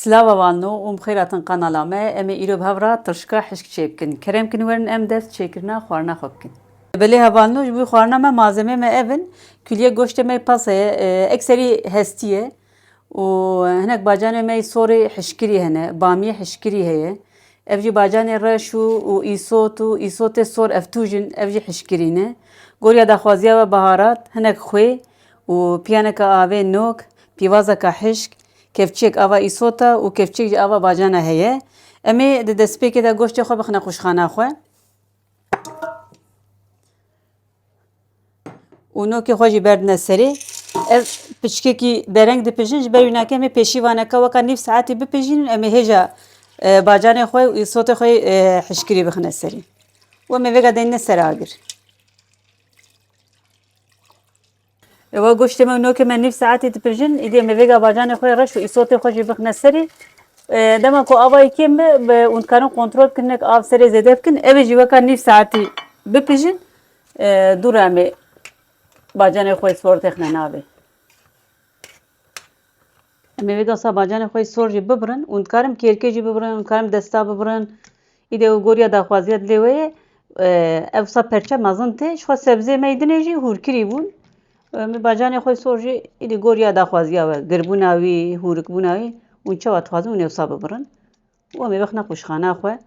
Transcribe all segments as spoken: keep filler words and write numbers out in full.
Silav hevalno û bi xêr hatin kanala me. Em ê îro bi hev re tirşika hişk çêbikin. Kerem kin werin em dest çêkirina xwarina xwe bikin. Belê hevalno, ji bo xwarina me malzemê me ev in. Kuliyê goştê me pez heye, e, ekserî hestî ye. Û hinek bacanê me yê sorê hişkirî hene, bamiyê hişkirî heye. Ev jî bacanê reş û, û îsot û îsotê sor ev tûj in, ev jî hişkirî ne. Goriya daxwaziya we baharat, hinek xwê û piyaneka avê nok, pîvazeka hişk, kevçiyek ava îsota û kevçiyek jî ava bacana heye. Em ê di destpêkê de goştê xwe bixine qûşxana xwe. Û nokê xwe jî berdine serê. Ev piçkekî dereng dipijin, ji ber wî nake em ê pêşîvaneke weka nîv saetî bipijînin, em ê hêja, e, bacanê xwe û îsotê xwe, e, hişkirî bixine serê. Û em ê vêga deyne ser agir. Ewa goştê me û nokê me nîv saetî dipijin, îdî em ê vêga bacanê xwe reş û îsotê xwe jî bixine serê. E, dema ku ava yê kêm be, be, hûn dikarin kontrol bikin, hinek av serê zêde bikin. Ev ê jî weka nîv saetî bipijin. E, dû re em ê bacanê xwe sor têxine navê. Em ê vêga sa bacanê xwe sor jî bibirin. Hûn dikarin kêrkê jî bibirin, hûn dikarin desta bibirin. Îdî ew goriya daxwaziya dilê we ye. E, ev sa perçe mezin tê. Ji xwe sebzê me yê dinê jî hûrkirî bûn. E, me bacanê xwe sor jî îdî goriya daxwaziya we, girbûna wî, hûrikbûna wî, hûn çawa dixwazin hûn ê wisa bibirin. Û em ê bixine qûşxana xwe.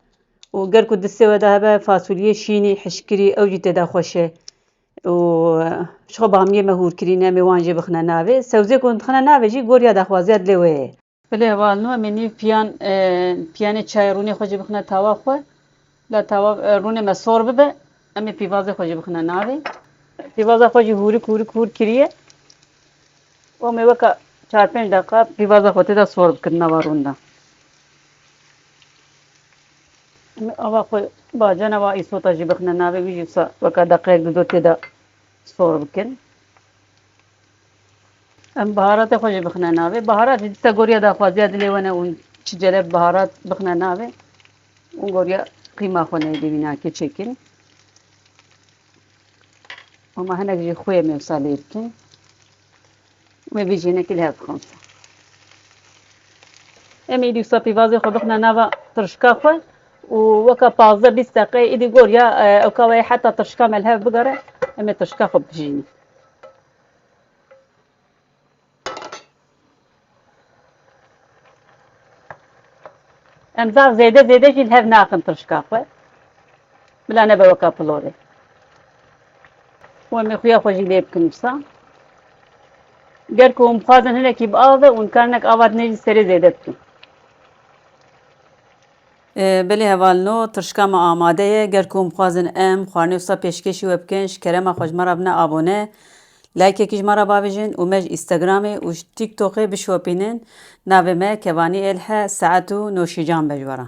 Û ger ku distê we de hebe fasuliyê şînî, hişkirî, ew jî tê de xweş e. Û, e, ji xwe bamiyê me hûrkirî ne, em ê wan jî bixine navê. Sewzê ku hûn dixine navê jî goriya daxwaziya dilê we ye. Belê hevalno, em ê nîv piyan, e, piyanê çayê rûnê xwe jî bixine tawa xwe. La tawa, e, rûnê me sor bibe, em ê pîvazê xwe jî bixine navê. Pîvaza xwe jî hûrik hûrik hûr kiriye. Û em ê weka çar pênc deqa pîvaza xwe tê de sor bikin nava rûn de. Em ê ava xwe bacana wa îsota jî bixine navê, wî jî wisa weka deqeyek dido tê de sor bikin. Em baharatê xwe jî bixine navê. Baharat jî dîsa goriya daxwaziya dilê we ne û çi celeb baharat bixine navê. Û goriya qîma xwe neyê dêvînakê çêkin. Hema hinek jî xwê em ê wisa lê bikin. Em ê vî jênekî li hev bixin. Em ê dîsa pîvazê xwe bixine nava tirşika xwe û weka pazdeh bîst deqe êdî goriya, e, ewka we heta tirşika me li hev bigere, em ê tirşika xwe bijînin. Em zaf zêde zêde jî li hev naxin tirşika xwe. Bila nebe weka pilorê. Û em ê xuya xwe jî lê bikin wisa. Ger ku hûn bixwazin hinekî bi av be, hûn dikarin hinek ava dinê jî serê zêde bikin. E, belê hevalno, tirşika me amade ye. Ger ku hûn bixwazin em xwarinê wisa pêşkêşî we bikin, ji kerema xwe ji me re bine abone. Likeekî ji me re bavêjin û me ji Instagramê û ji TikTokê bişopînin. Navê me Kevanî Êlhe, saet û noşîcan be ji we re.